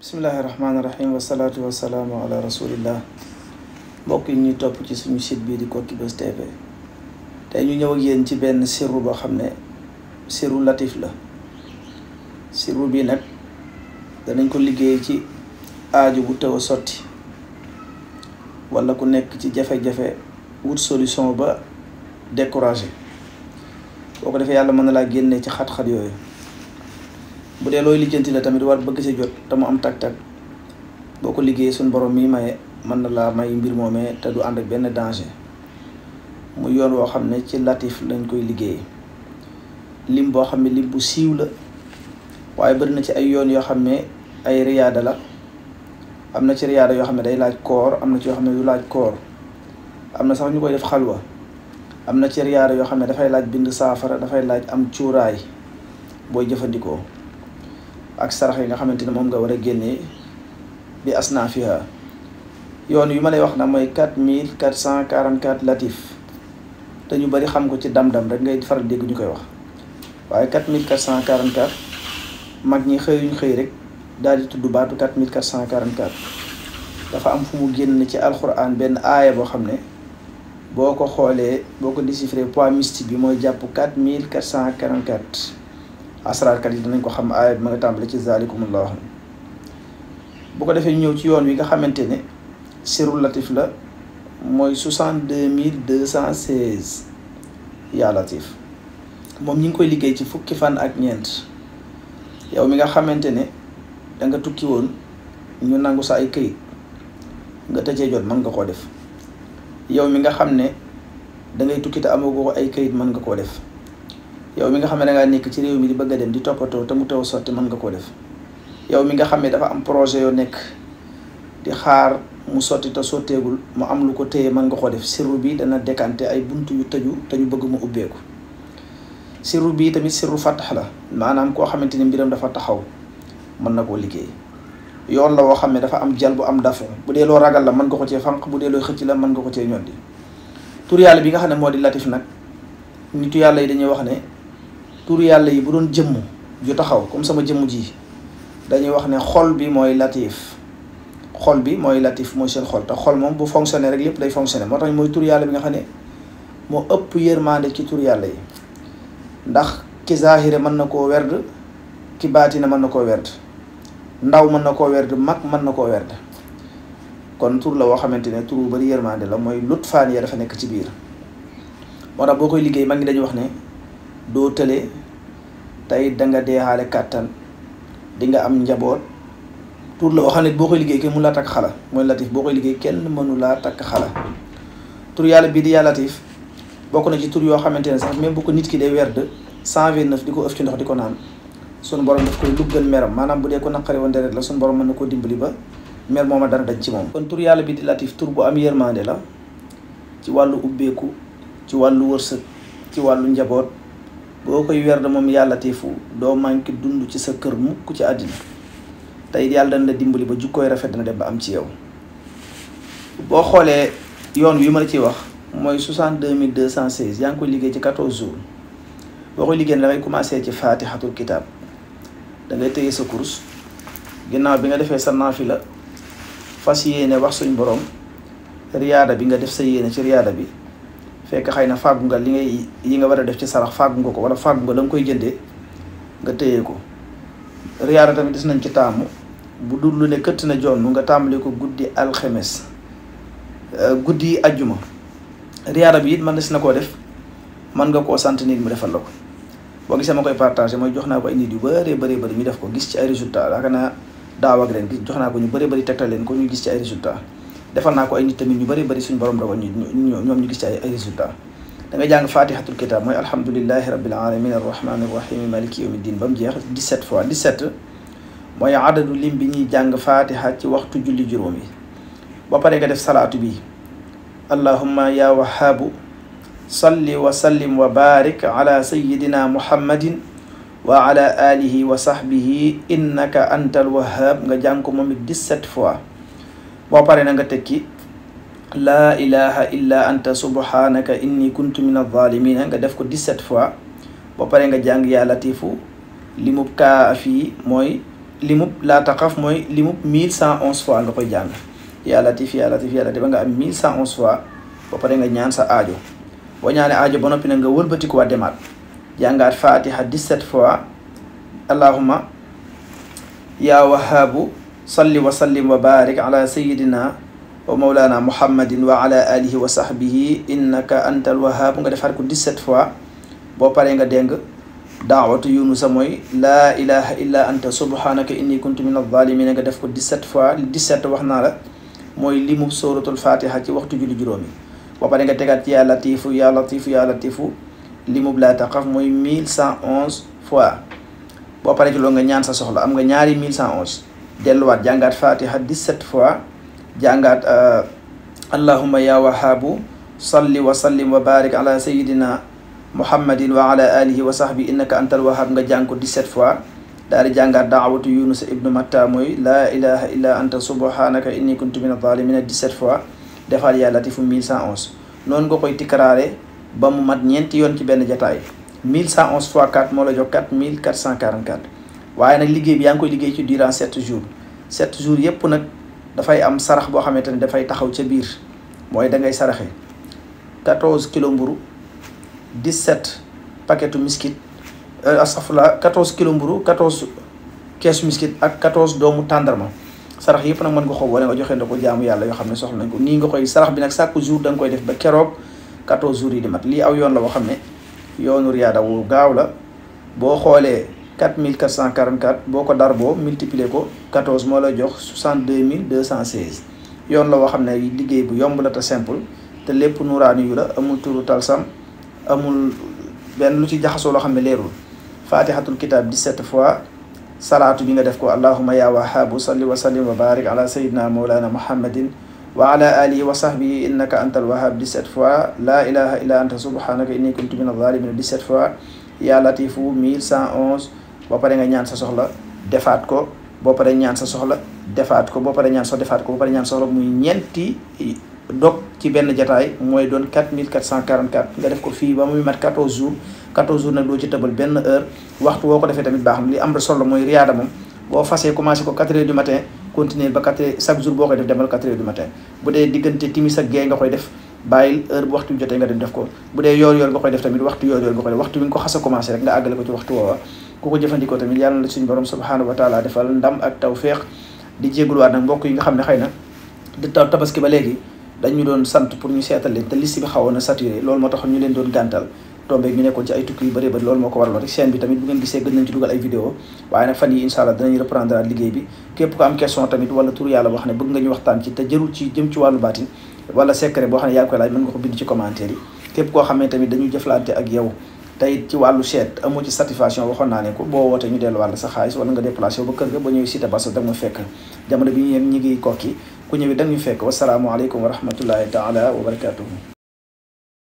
bismillahirrahmanirrahim wasalaatu wasalaamu ala rasulillah. mbokk yi ñuy topp ci suñu site bii di Koki Buzz TV tey ñu ñëw ak yéen ci benn sirru boo xam ne sirru latif la. sirru bi nag danañ ko liggéey ci aaju bu teew a sotti wala ku nekk ci jafe-jafe wut solution ba découragé boo ko defee yàlla mën na laa génnee ci xat-xat yooyu. bu dee looy lijjanti la tamit war bëgg si jot te mu am tag-tag boo ko liggéeyee suñ borom mi maye mën na laa may mbir moomee te du ànd ak benn danger mu yoon woo xam ne ci latif lañ koy liggéeyee lim boo xam ne lim bu siiw la waaye bëri na ci ay yoon yoo xam ne ay riyaada la. am na ci riyaada yoo xam ne day laaj koor am na ci yoo xam ne du laaj koor am na sax ñu koy def xalwa am na ci riyaada yoo xam ne dafay laaj bind saafara dafay laaj am cuuraay booy jëfandikoo ak sarax yi nga xamante ne moom nga war a génnee bi asnaafiha. yoon yu ma lay wax na mooy 4444 latif te ñu bari xam ko ci dam-dam rek ngay faral dégg ñu koy wax waaye 4444 mag ñi xëyuñ xëy rek daal di tudd baatu 4444 dafa am fu mu génn ci alxuraan benn aaya boo xam ne boo ko xoolee boo ko déchiffré poids mystique bi mooy jàpp 4444. asraarkat yi danañ ko xam aaya bi ma nga tàmbale ci zalikumullahu. bu ko defee ñëw ci yoon wi nga xamante ne sirru latif la mooy 62216 yaa latif moom ñi ngi koy liggéey ci fukki fan ak ñeent. yow mi nga xamante ne da nga tukki woon ñu nangu sa ay këyit nga tëjee jot mën nga koo def. yow mi nga xam ne da ngay tukki te amagoo ay këyit mën nga koo def. yow mi nga xam ne da ngaa nekk ci réew mi di bëgg a dem di toppatoo te mu taw sotti mën nga koo def. yow mi nga xam ne dafa am projet yoo nekk di xaar mu sotti te sotteegul mu am lu ko téye mën nga koo def. sirru bi dana décanté ay buntu yu tëju te ñu bëgg mu ubbeeku. sirru bii tamit sirru fatax la maanaam koo xamante ni mbiram dafa taxaw mën na koo liggéey. yoon la woo xam ne dafa am jal bu am dafa bu dee loo ragal la mën nga ko cee fànq bu dee loo xëcc la mën nga ko cee ñoddi. tur yàlla bi nga xam ne moo di latif nag nitu yàlla yi dañuy wax ne tur yàlla yi bu doon jëmm ju taxaw comme sama jëmm ji dañuy wax ne xol bi mooy latif. xol bi mooy latif mooy seen xol te xol moom bu fonctionné rek lépp day fonctionné moo tax mooy tur yàlla bi nga xam ne moo ëpp yërmande ci tur yàlla yi. ndax ki zaahire mën na koo werd ki baatina mën na koo werd ndaw mën na koo werd mag mën na koo werd kon tur la woo xamante ne tur bu bari yërmande la mooy lutfaan ya dafa nekk ci biir. moo tax boo koy liggéey mag ngi dañuy wax ne doo tële tey danga deexaale kàttan di nga am njaboot. tur la woo xam ne boo koy liggéey kenn mënu laa takk xala mooy latif boo koy liggéey kenn mënu laa takk xala. tur yàlla bii di yaa latif bokk na ci tur yoo xamante ne sax même bu ko nit ki day werd 129 di ko ëf ci ndox di ko naan sunu borom daf koy luggal meram maanaam bu dee ko naqari woon deret la sunu borom mën na koo dimbali ba mer mooma dara dañ ci moom. kon tur yàlla bi di latif tur bu am yërmande la ci wàllu ubbeeku ci wàllu wërsëg ci wàllu njaboot boo koy werd moom yaa latifu doo manqué dund ci sa kër mukk ci àddina tey yàlla dana la dimbali ba jukkooy rafet dana dem ba am ci yow. boo xoolee yoon wi ma la ciy wax mooy 62216 yaa ngi koy liggéey ci 14 jours boo koy liggéey ne dangay commencé ci fatihatul kitab da ngay téye sa kurus ginnaaw bi nga defee sa naafila fas yéene wax suñ borom riyaada bi nga def sa yéene ci riyaada bi fekk xëy na fàggu nga yi nga war a def ci sarax fàggu nga ko wala fàggu nga la nga koy jëndee nga téye ko. riyaada tamit des nañ ci taamu bu dul lu ne këtt na jonn nga tàmbali ko guddi alxemes guddi ajjuma. riyaada bi it mën na koo def mën nga koo sant nit mu defal la ko boo gisee ma koy partagé mooy jox naa ko ay nit yu bëree bëri ñu def ko gis ci ay résultats yaakaar naa daaw ak ren gis jox naa ko ñu bëri tegtal leen ko ñu gis ci ay résultats defal naa ko ay nit tamit ñu bëri suñu borom dogal ñoom ñu gis ci ay résultats. da nga jàng fatihatul kitab mooy alhamdulillahi rabbil alamin arrahmani arrahim maliki yawmiddin ba mu jeex 17 fois 17 mooy adadu lim bi ñuy jàng fatiha ci waxtu julli juróom yi. ba pare nga def salaatu bi allahumma ya wahaabu salli wa sallim wa barik ala sayidina muhammadin wa ala alihi wa sahbihi innaka antal wahhab nga jàng ko moom it 17 fois. boo pare na nga tekki laa ilaha illa anta subhanaka inni kuntu min adh-dhalimin nga def ko 17 fois. boo pare nga jàng yaa latifu li mu kaa fii mooy limub laa taqaf mooy limub 1111 fois nga koy jàng yaa latif yaa latif yaa latif ba nga am 1111 fois ba pare nga ñaan sa aajo boo ñaanee aajo ba noppi nag nga wëlbatiku waa demaat jàngaat fatiha 17 fois allahumma yaa wahaabu salli wa sallim wa barik ala sayidina wa mawlana muhammadin wa ala alihi wa sahbihi innaka antal wahaabu nga defaat ko 17 fois boo paree nga déng daawatu yunusa mooy laa ilaha illa anta subhanaka inni kuntu min adh-dhalimin nga def ko 17 fois 17 wax naa la mooy limu suratul fatiha ci waxtu julli juróomi boo paree nga tegaat ci yaa latifu yaa latifu yaa latifu limub laa taqaf mooy 1111 fois boo paree ci loolu nga ñaan sa soxla am nga ñaari 1111 delluwaat jàngaat fatiha 17 fois jàngaat allahumma ya wahabu salli wa sallim wa barik ala sayidina muhammadin wa ala alihi wa sahbi innaka antal wahab nga jàng ko 17 fois daal di jàngaat daawatu yunus ibnu matta mooy laa ilaha illa anta subhanaka inni kuntu min adh-dhalimin 17 fois defaat yaa latifu 1111 noonu nga koy tikkaraare ba mu mat ñeenti yoon ci benn jataay 1111 fois 4 moo la jox 4444 waaye nag liggéey bi yaa ngi koy liggéey ci durant 7 jours 7 jours yépp nag dafay am sarax boo xamante ne dafay taxaw ca biir mooy da ngay saraxe 14 kilo mburu 17 paquetu miskit astafurlah 14 kilo mburu 14 keesu miskit ak 14 doomu tàndarma sarax yëpp nag mën nga ko boole nga joxe nda ko jaamu yàlla yoo xam ne soxla nañ ko nii nga koy sarax bi nag chaque jour da nga koy def ba keroog 14 jours yi di mat lii aw yoon la boo xam ne yoonu riyaada wu gaaw la boo xoolee 4444 boo ko dar boo multiplier ko 14 moo la jox 62216 yoon la boo xam ne liggéey bu yomb la te simple te lépp nuraani yu la amul turu talsam amul benn lu ci jaxasoo loo xam ne leerul fatihatul kitab 17 fois salaatu bi nga def ko allahumma ya wahabu salli wa sallim wa barik ala sayyidina mawlana muhammadin wa ala alihi wa sahbihi innaka antal wahhab 17 fois la ilaha illa anta subhanaka inni kuntu min adh-dhalimin 17 fois ya latifu 1111 boo pare nga ñaan sa soxla defaat ko boo pare ñaan sa soxla defaat ko boo pare ñaan so defaat ko boo pare ñaan soxla muy ñeenti dog ci benn jataay mooy doon 4444 nga def ko fii ba muy mat 14 jours 14 jours nag doo ci tëbal benn heure waxtu woo ko defee tamit baax na li am solo mooy riyaada moom boo fasee commencé ko 4 heures du matin continuer ba 4 heures chaque jour boo koy def demal 4 heures du matin bu dee diggante timis ak gee nga koy def bàyyil heure bu waxtu bi jotee nga dem def ko bu dee yoor nga koy def tamit waxtu yoor nga koy def waxtu bi nga ko xas a commencé rek nga àggale ko ci waxtu woowa ku ko jëfandikoo tamit yàlla na la suñu borom subhanahu wa taala defal ndam ak tawféex di jégaluwaat nag mbokk yi nga xam ne xëy na di tabaski ba léegi dañu doon sant pour ñu seetal leen te liste bi xawoon na saturé loolu moo tax ñu leen doon gàntal tombé ñu nekkoon ci ay tukki yu bëree bëri loolu moo ko waraloon rek chaîne bi tamit bu ngeen gisee gën nañ ci dugal ay vidéo waaye nag fan yi incha allah danañ reprendre liggéey bi képp ko am question tamit wala tur yàlla boo xam ne bëgg nga ñu waxtaan ci te jërul ci jëm ci wàllu baatin wala secret boo xam ne yaa ngi koy laaj mën nga ko bind ci commentaire yi képp koo xam ne tamit dañu jëflante ak yow tey ci wàllu seet amoo ci satisfaction waxoon naa ne ko boo wootee ñu dellu wàll sa xaalis wala nga déplacé wu ba kër ga ba ñëw cité basa dag ma fekk jamono bi ñu ñi ngi kokki ku ñëwi dag ñu fekk wasalaamualeykum wa rahmatullahi taala wa barakatuhu